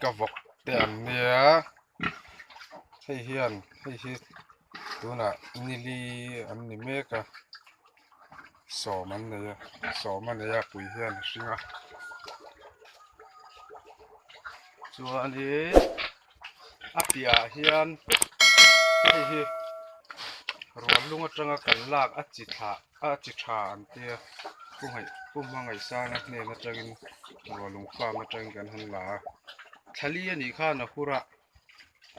ka vawk te an nia hei hian hei hi tunah nili an ni mek a sawm an nei a sawm a nei a pui hian a hring a chuanin a piahah hian hei hi rual lung atanga kan lak a chi thlah a chi tha an tia pu ngaih pu hmangaihsanga hnen atangin rual lung farm atangin kan han la a thlali a nih khan a hur a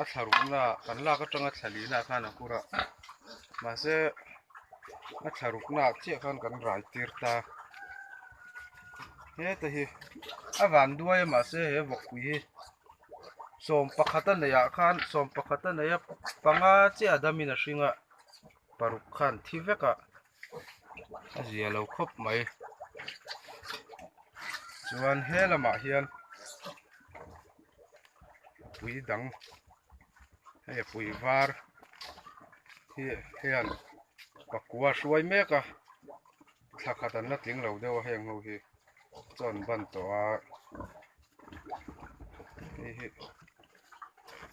a thla rukna kan lak atanga thla lihna ah khan a hur a mahse a thla rukna ah chiah khan kan rai tir ta heta hi a van duai a mahse he vawkpui hi sawm pakhat a neih ah khan sawm pakhat a neih a panga chiah a dam in a hring a paruk khan thi vek a a zia lo khawp mai chuan he lamah hian pui dang hei a pui var hi hian pakua hruai mek a thla khat an la tling lo deuh a heng ho hi chaw an ban tawh a hei hi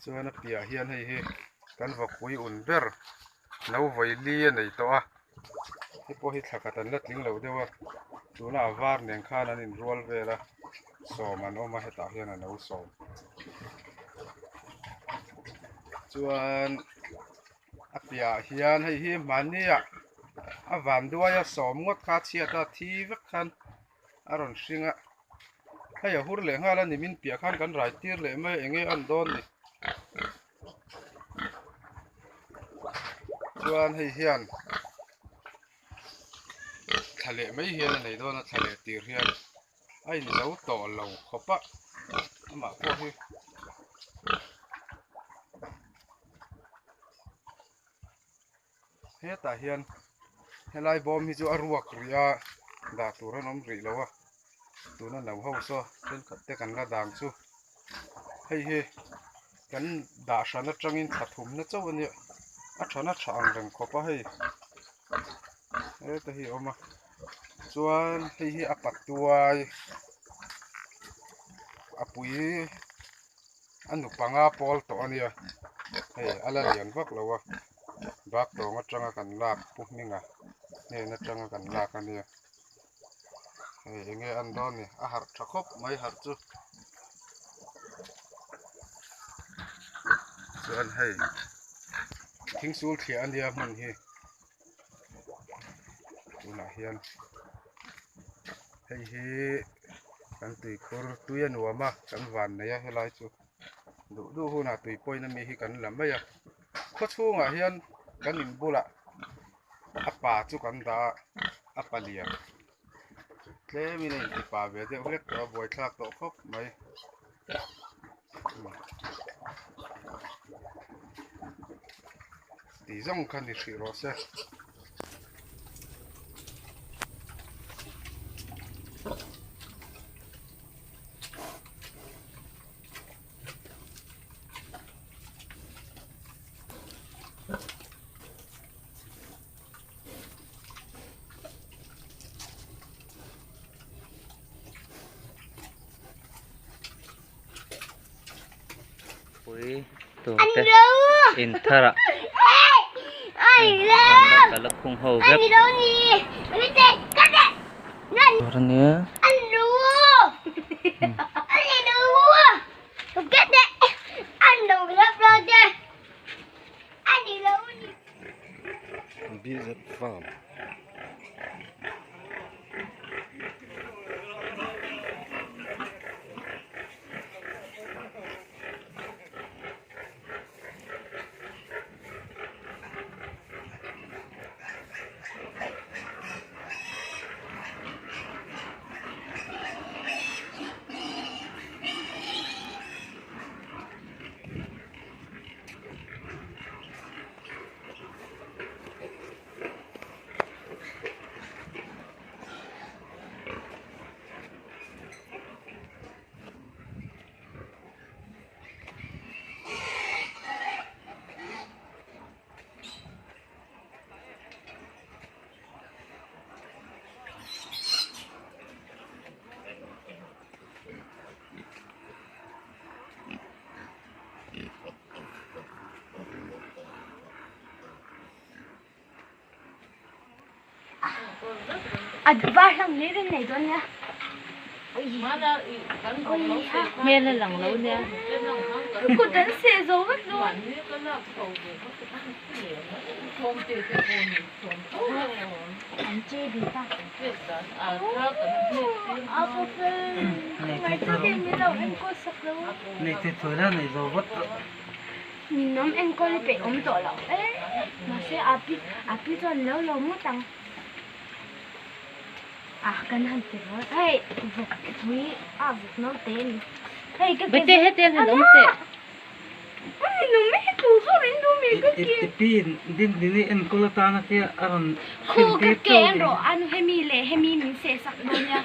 chuan a piah hian hei hi kan vawkpui un ber no vawi li a nei tawh a hei pawh hi thla khat an la tling lo deuh a tuna a var nen khan an inrual vel a sawm an awm a hetah hian a no sawm chuan a piahah hian hei hi mahni ah a van duai a sawm ngawt kha chhiat a thi vek khan a rawn hring a hei a hur leh nghal a ni min piah khan kan rai tir leh mai a eng nge a an dawn ni chuan hei hian thla leh mai hian a nei dawn a thla leh tir hian a in zo tawh lo khawp a amah pawh hi hetah hian helai bawm hi chu a ruak rih a dah tur an awm rih lo a tuna no ho saw thenkhat te kan la dang chu hei hi kan dah hran atangin thla thumna chauh a nia a thana tha ang reng khawp a hei heta hi a awm a chuan hei hi a patuai a pui a nu panga pawl tawh a nia hei a la lian vak lo a bak tawng atanga kan lak pu hminga hnen atanga kan lak a nia hei eng nge a an dawn ni a harh tha khawp mai harh chu chuan hei thingsul thliah a nia hmun hi tunah hian hei hi kan tuikhur tui a nuam a kan van nei a helai chu duh duh hunah tui pawhin ami hi kan la mai a khaw chhungah hian kan in bulah a pa chu kan dah a a palian tlemin a inti pa ve deuh hlek tawh a buaithlak tawh khawp mai tih zawng kha ni hrih rawh se. Pui tur te in thar ah ka la khung ho vek tur ania. Bz farm. A var hlang hlir in nei dawn nia. Hmel a lang lo nia. Ka kut an seh zo vek dawn. An che ve ta. A pawh fel ngaihtuah min lo enkawl sak lo. Nei thei thawi la nei zo vat rawh. Ninawm enkawl i peih awm tawh loh e. Mahse a pi a pi chuan lo lo ngawt ang. A kan han ti rawh hei vawk pui a vawk naute a ni. Hei ka ke Bete hete an han awm teh. A ninawm e heti zawr in duh mi ka ke. I pi din din i enkawl atana tia a rawn Khu hrilh ka tir ke chauh an ni. rawh a nu hemi leh hemi min seh sak dawn nia.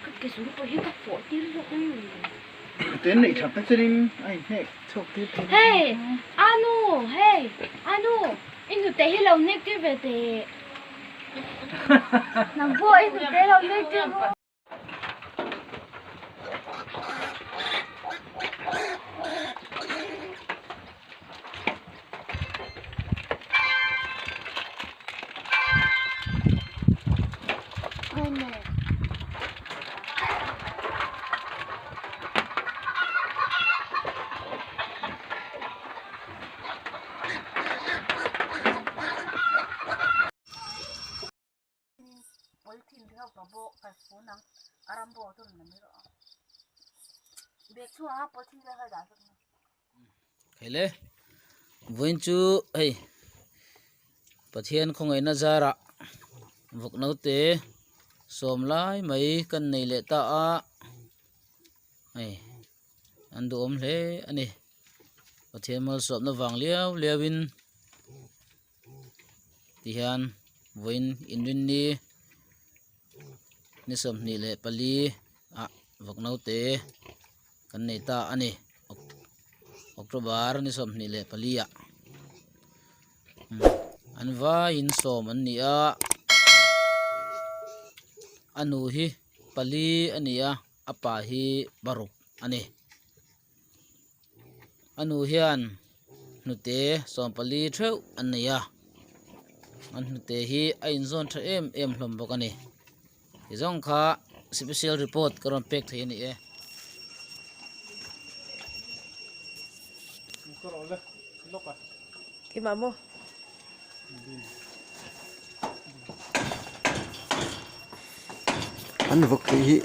Ka ke zung pawh hi ka fawh tir zawk em ni. Ten neih that na chuanin a inhnek chhuak tir thei. Hei Anu hei Anu i hnute hi lo hnek tir ve teh. Nang pawh i hnute lo hnek tir rawh. Hele vawiin chu hei Pathian khawngaihna zarah vawk naute sawm lai mai kan nei leh ta a hei an duhawm hle a ni Pathian malsawmna vang liau liau in tihian vawiin inrinni ni 24 ah vawk naute kan nei ta a ni October ni 24 ah an vaiin sawm an ni a a nu hi pali a ni a a pa hi paruk a ni. A nu hian hnute 14 theuh an nei a an hnute hi a inzawn tha em em hlawm bawk a ni ti zawng kha special report ka rawn pek thei a ni e. An vawk tih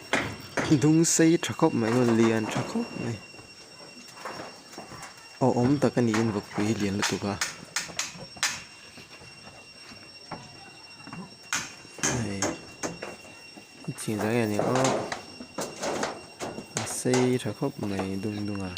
hi dung sei tha khawp mai maw lian tha khawp mai awhawm tak a niin vawkpui hi lian lutuk a hei a chin zai a ni aw a sei tha khawp mai dung dung a.